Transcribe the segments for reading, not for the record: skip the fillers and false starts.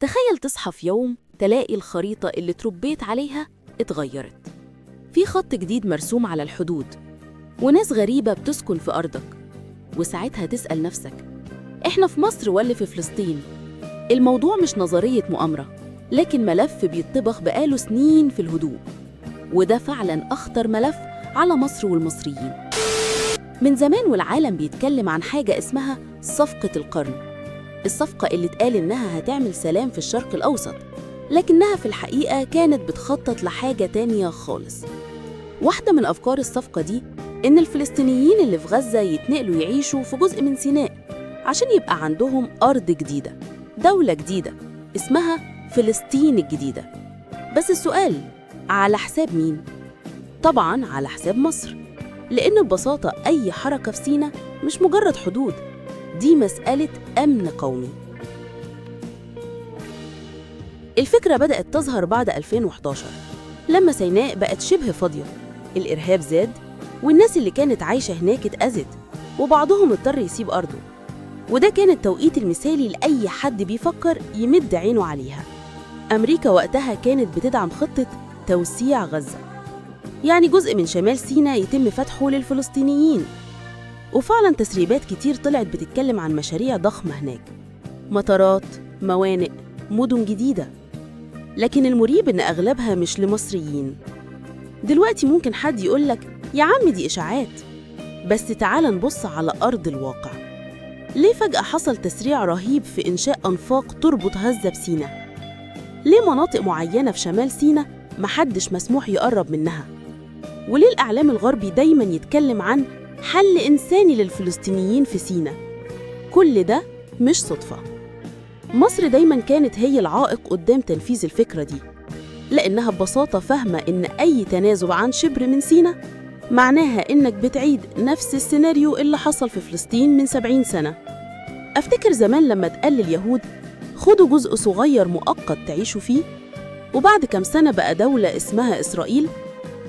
تخيل تصحى في يوم تلاقي الخريطة اللي تربيت عليها اتغيرت، في خط جديد مرسوم على الحدود، وناس غريبة بتسكن في أرضك. وساعتها تسأل نفسك، إحنا في مصر ولا في فلسطين؟ الموضوع مش نظرية مؤامرة، لكن ملف بيتطبخ بقاله سنين في الهدوء، وده فعلاً أخطر ملف على مصر والمصريين. من زمان والعالم بيتكلم عن حاجة اسمها صفقة القرن، الصفقة اللي اتقال إنها هتعمل سلام في الشرق الأوسط، لكنها في الحقيقة كانت بتخطط لحاجة تانية خالص. واحدة من أفكار الصفقة دي إن الفلسطينيين اللي في غزة يتنقلوا يعيشوا في جزء من سيناء عشان يبقى عندهم أرض جديدة، دولة جديدة اسمها فلسطين الجديدة. بس السؤال، على حساب مين؟ طبعاً على حساب مصر، لأن ببساطة أي حركة في سيناء مش مجرد حدود، دي مسألة أمن قومي. الفكرة بدأت تظهر بعد 2011 لما سيناء بقت شبه فاضية، الإرهاب زاد، والناس اللي كانت عايشة هناك اتأذت، وبعضهم اضطر يسيب أرضه. وده كان التوقيت المثالي لأي حد بيفكر يمد عينه عليها. أمريكا وقتها كانت بتدعم خطة توسيع غزة، يعني جزء من شمال سيناء يتم فتحه للفلسطينيين. وفعلا تسريبات كتير طلعت بتتكلم عن مشاريع ضخمة هناك، مطارات، موانئ، مدن جديدة. لكن المريب إن أغلبها مش لمصريين. دلوقتي ممكن حد يقولك يا عم دي إشاعات، بس تعال نبص على أرض الواقع. ليه فجأة حصل تسريع رهيب في إنشاء أنفاق تربط غزة بسيناء؟ ليه مناطق معينة في شمال سيناء محدش مسموح يقرب منها؟ وليه الإعلام الغربي دايماً يتكلم عن حل إنساني للفلسطينيين في سيناء؟ كل ده مش صدفة. مصر دايماً كانت هي العائق قدام تنفيذ الفكرة دي، لأنها ببساطة فاهمة إن أي تنازل عن شبر من سيناء معناها إنك بتعيد نفس السيناريو اللي حصل في فلسطين من 70 سنة. أفتكر زمان لما اتقال لليهود خدوا جزء صغير مؤقت تعيشوا فيه، وبعد كام سنة بقى دولة اسمها إسرائيل.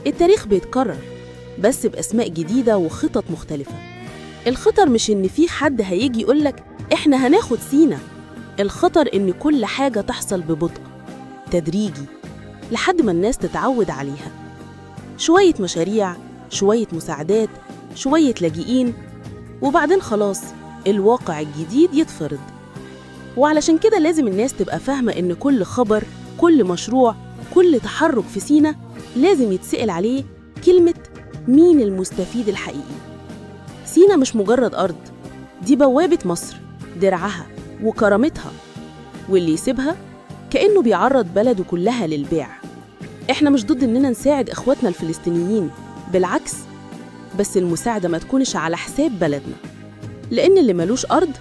التاريخ بيتكرر بس بأسماء جديدة وخطط مختلفة. الخطر مش إن في حد هيجي يقولك إحنا هناخد سينا، الخطر إن كل حاجة تحصل ببطء تدريجي لحد ما الناس تتعود عليها. شوية مشاريع، شوية مساعدات، شوية لاجئين، وبعدين خلاص الواقع الجديد يتفرض. وعلشان كده لازم الناس تبقى فاهمة إن كل خبر، كل مشروع، كل تحرك في سينا لازم يتسأل عليه كلمة مين المستفيد الحقيقي. سينا مش مجرد أرض، دي بوابة مصر، درعها وكرامتها، واللي يسيبها كأنه بيعرض بلده كلها للبيع. إحنا مش ضد إننا نساعد إخواتنا الفلسطينيين، بالعكس، بس المساعدة ما تكونش على حساب بلدنا، لأن اللي ملوش أرض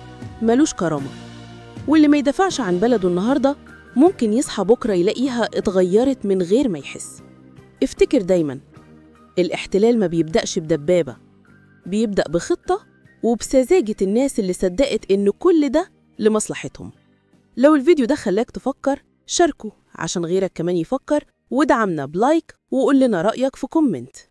ملوش كرامة، واللي ما يدافعش عن بلده النهاردة ممكن يصحى بكرة يلاقيها اتغيرت من غير ما يحس. افتكر دايماً، الاحتلال ما بيبدأش بدبابة، بيبدأ بخطة وبسذاجة الناس اللي صدقت إن كل ده لمصلحتهم. لو الفيديو ده خلاك تفكر، شاركه عشان غيرك كمان يفكر، ودعمنا ب like وقول لنا رأيك في comment.